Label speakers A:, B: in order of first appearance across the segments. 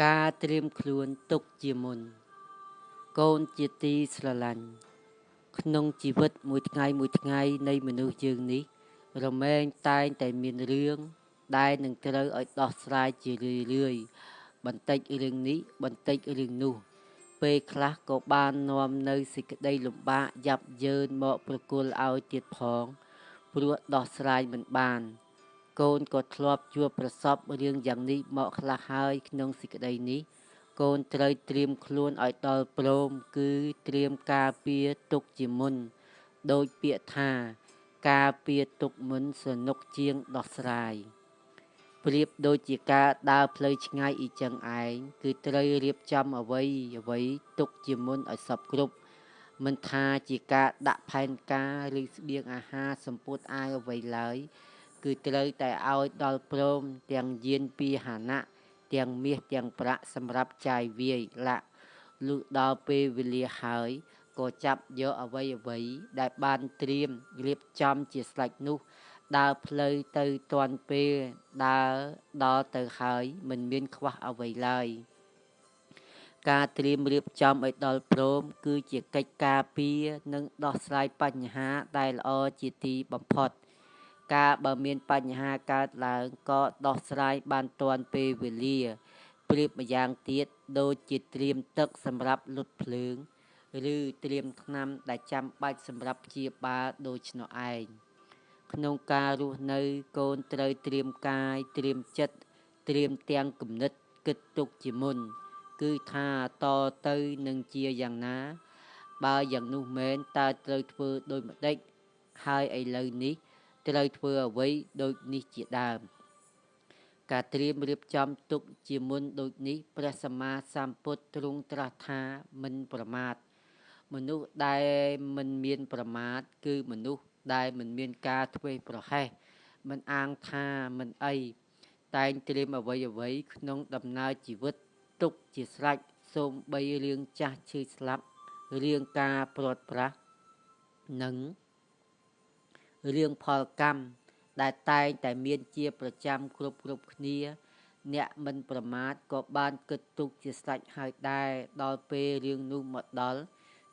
A: ការត្រៀមខ្លួនទុកជាមុន កូនជាទីស្រឡាញ់ ក្នុងជីវិតមួយថ្ងៃមួយថ្ងៃនៃមនុស្សយើងនេះ រមែងតែងតែមានរឿងដែលនឹងត្រូវឲ្យដោះស្រាយជារឿយៗ បន្តិចរឿងនេះ បន្តិចរឿងនោះ ពេលខ្លះក៏បាននាំនូវសេចក្តីលំបាកយ៉ាប់យ៉ឺនមកប្រគល់ឲ្យទៀតផង ព្រោះដោះស្រាយមិនបាន កូនក៏ធ្លាប់ជួបប្រសពរឿងយ៉ាងនេះមកខ្លះហើយក្នុងសេចក្តីនេះ កូនត្រូវត្រៀមខ្លួនឲ្យដល់ព្រម គឺត្រៀមការពារទុកជាមុន ដូចពាក្យថា ការពារទុកមុនស្រណុកជាងដោះស្រាយ ប្រៀបដូចជាការដើរផ្លូវឆ្ងាយអ៊ីចឹងឯង គឺត្រូវរៀបចំអ្វីអ្វីទុកជាមុនឲ្យសព្វគ្រប់ មិនថាជាការដាក់ផែនការឬស្បៀងអាហារសំពត់អាវអ្វីឡើយ គឺត្រូវតែឲ្យដល់ព្រមទាំងយានពាហនៈ ទាំងមាសទាំងប្រាក់សម្រាប់ចាយវាយលាក់ លុះដល់ពេលវេលាហើយ ក៏ចាប់យកអ្វីអ្វីដែលបានត្រៀមរៀបចំជាស្រេចនោះ ដើរផ្លូវទៅទាន់ពេលដើរដល់ទៅហើយមិនមានខ្វះអ្វីឡើយ ការត្រៀមរៀបចំឲ្យដល់ព្រម គឺជាកិច្ចការពារនិងដោះស្រាយបញ្ហាដែលល្អជាទីបំផុត ការបើមានបញ្ហាកើតឡើងក៏ដោះស្រាយបានទាន់ពេលវេលា ប្រៀបម្យ៉ាងទៀតដូចជាត្រៀមទឹកសម្រាប់លុតភ្លើង ឬត្រៀមថ្នាំដែលចាំបាច់សម្រាប់ព្យាបាលដូច្នោះឯង ក្នុងការរស់នៅកូនត្រូវត្រៀមកាយត្រៀមចិត្តត្រៀមទាំងគំនិតគិតទុកជាមុន គឺថាតទៅនឹងជាយ៉ាងណា បើយ៉ាងនោះមែនតើត្រូវធ្វើដូចម្តេច ហើយឥឡូវនេះត្រូវធ្វើអ្វីដូចនេះជាដើម ការត្រៀមរៀបចំទុកជាមុនដូចនេះ ព្រះសម្មាសម្ពុទ្ធទ្រង់ត្រាស់ថាមិនប្រមាទ មនុស្សដែលមិនមានប្រមាទ គឺមនុស្សដែលមិនមានការធ្វេសប្រហែស មិនអាងថាមិនអី តែងត្រៀមអ្វីអ្វីក្នុងដំណើរជីវិតទុកជាស្រេច សូម្បីរឿងចាស់ឈឺស្លាប់ រឿងការព្រាត់ប្រាស និងរឿងផលកម្មដែលតែងតែមានជាប្រចាំគ្រប់គ្រប់គ្នា អ្នកមិនប្រមាទក៏បានគិតទុកជាស្រេចហើយដែរ ដល់ពេលរឿងនោះមកដល់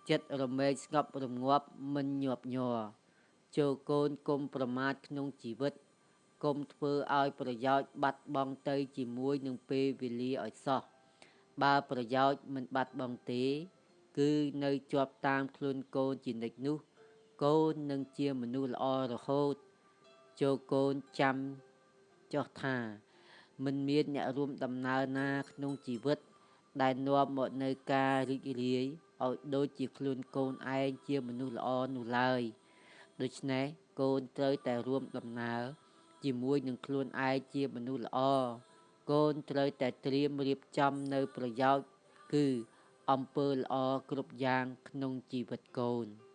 A: ចិត្តរមែងស្ងប់រងាប់មិនញាប់ញ័រ ចូលកូនគុំប្រមាទក្នុងជីវិត កុំធ្វើឲ្យប្រយោជន៍បាត់បង់ទៅជាមួយនឹងពេលវេលាឲ្យសោះ បើប្រយោជន៍មិនបាត់បង់ទេ គឺនៅជាប់តាមខ្លួនកូនជានិច្ចនោះ កូននឹងជាមនុស្សល្អរហូត ចូលកូនចាំចុះថា មិនមានអ្នករួមដំណើរណាក្នុងជីវិត ដែលនាំមកនូវការរីករាយឲ្យដូចជាខ្លួនកូនឯងជាមនុស្សល្អនោះឡើយ ដូច្នេះកូនត្រូវតែរួមដំណើរជាមួយនឹងខ្លួនឯងជាមនុស្សល្អ កូនត្រូវតែត្រៀមរៀបចំនូវប្រយោជន៍គឺអំពើល្អគ្រប់យ៉ាងក្នុងជីវិតកូន។